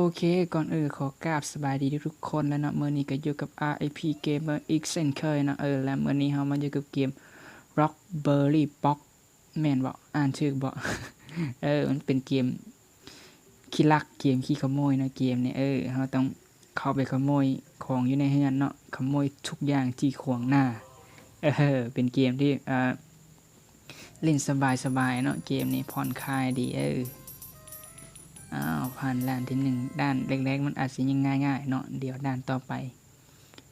ໂອເຄ ກ່ອນອື່ນຂໍກາບສະບາຍດີທຸກໆຄົນແລ້ວເນາະ, ມື້ນີ້ກໍຢູ່ກັບ ອາ ໄອ ພີ Gamer ອີກເຊັ່ນເຄີຍເນາະ. ເອີ ແລະ ມື້ນີ້ເຮົາມາຢູ່ກັບເກມ Rock Berry Block ແມ່ນບໍ່? ອ່ານຖືກບໍ່? ເອີ ມັນເປັນເກມຂີ້ລັກ ເກມຂີ້ຂະໂມຍເນາະ ເກມນີ້. ເອີ ເຮົາຕ້ອງເຂົ້າໄປຂະໂມຍຂອງຢູ່ໃນເຮືອນເນາະ, ຂະໂມຍທຸກຢ່າງທີ່ຂວາງໜ້າ. ເອີ ເປັນເກມທີ່ ເອີ ຫຼິ້ນສະບາຍໆເນາະ ເກມນີ້ຜ່ອນຄາຍດີ. ເອີ ອ້າວ ຜ່ານດ່ານທີໜຶ່ງ ດ່ານແລກໆມັນອາດຊິຍັງງ່າຍໆເນາະ, ດຽວດ່ານຕໍ່ໄປ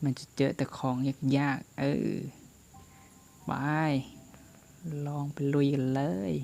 ມັນຈະເຈີແຕ່ຂອງຍາກໆ. ເອີ ໄປ ລອງໄປລຸຍກັນເລີຍ.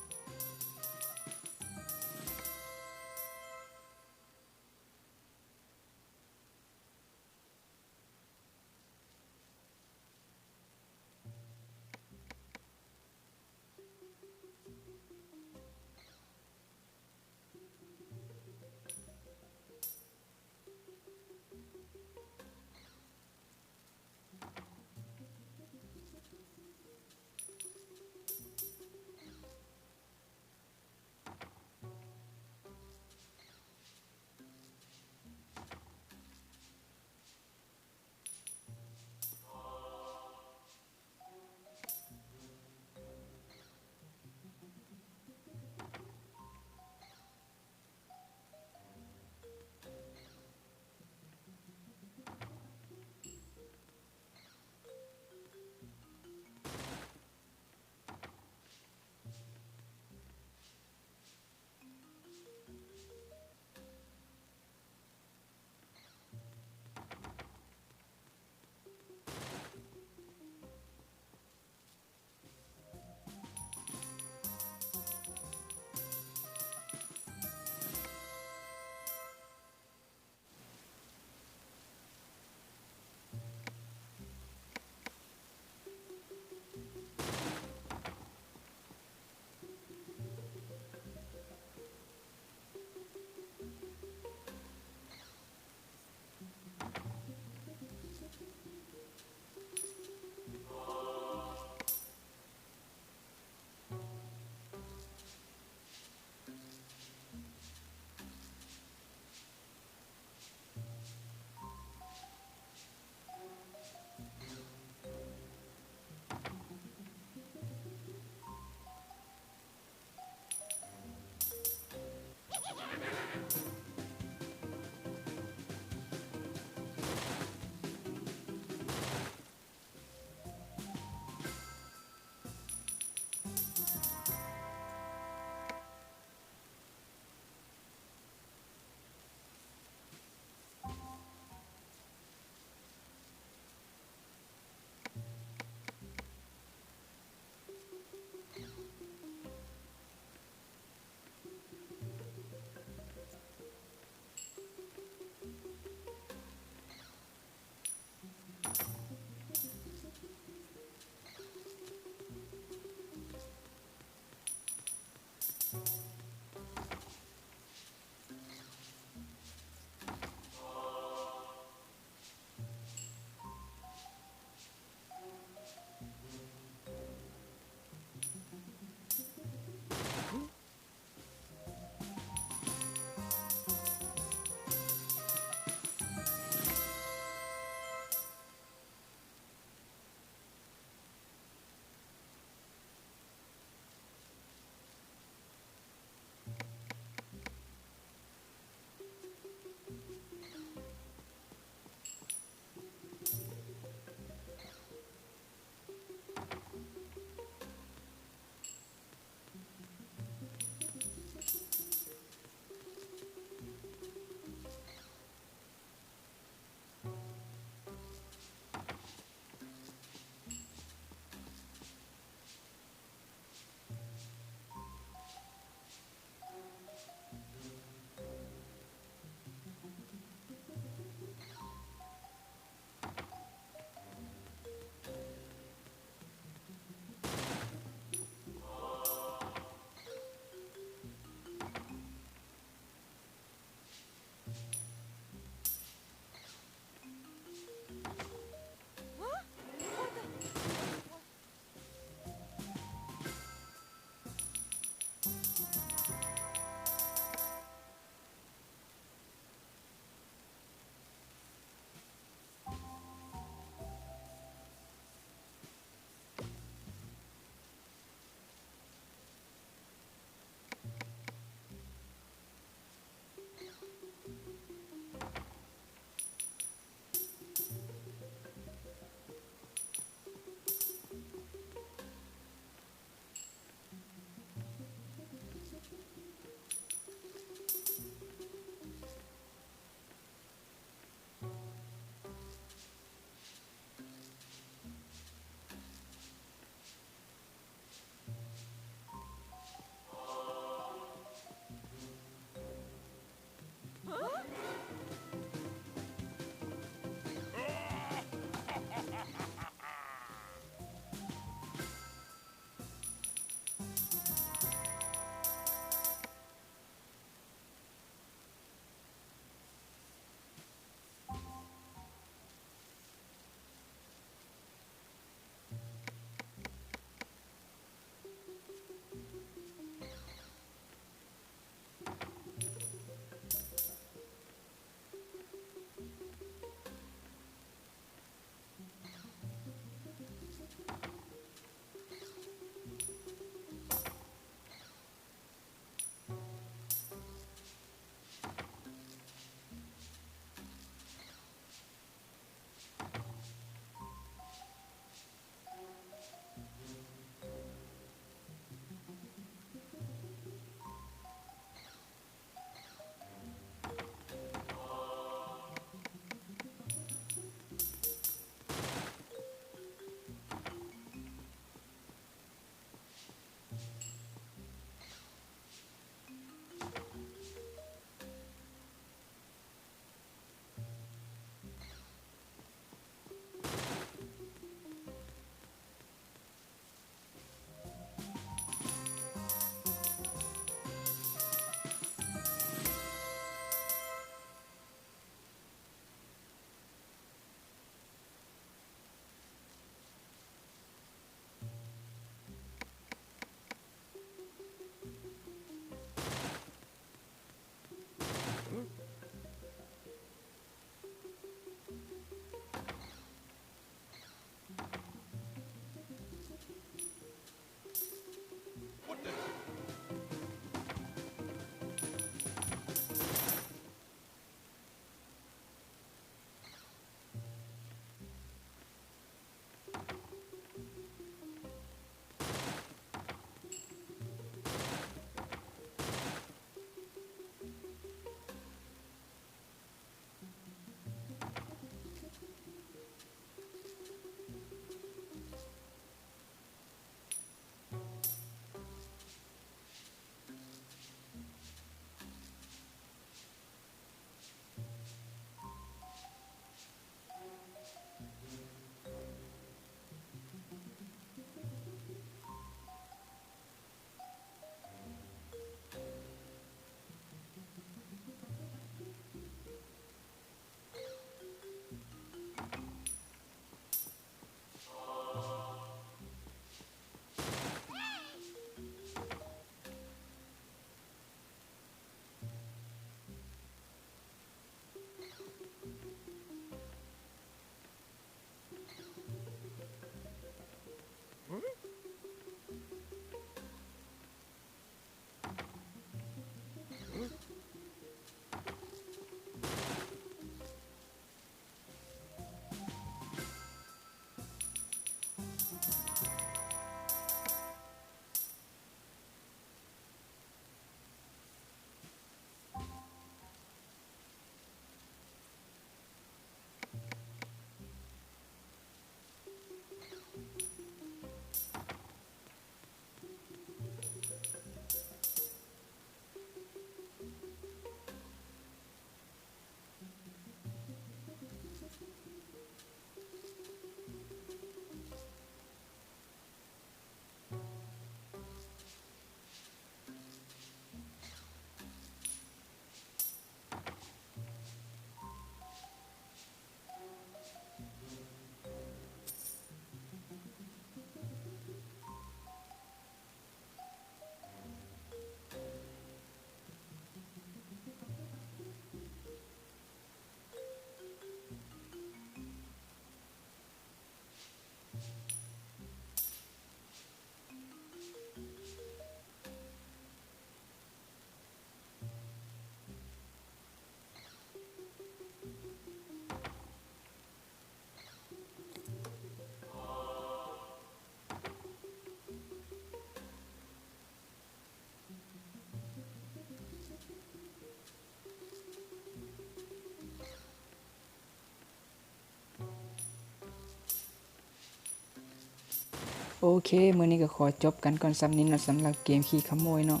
ໂອເຄ ມື້ນີ້ກໍຂໍຈົບກັນກ່ອນສ່ຳນີ້ເນາະ ສຳລັບເກມຂີ້ຂະໂມຍເນາະ.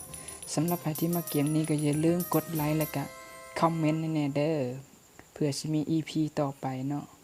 ສຳລັບໃຜທີ່ມັກເກມນີ້ກໍຢ່າລືມກົດໄລ ແລະກະຄອມເມັນໃຫ້ແດ່ເດີ ເພື່ອຊິມີອີພີຕໍ່ໄປເນາະ.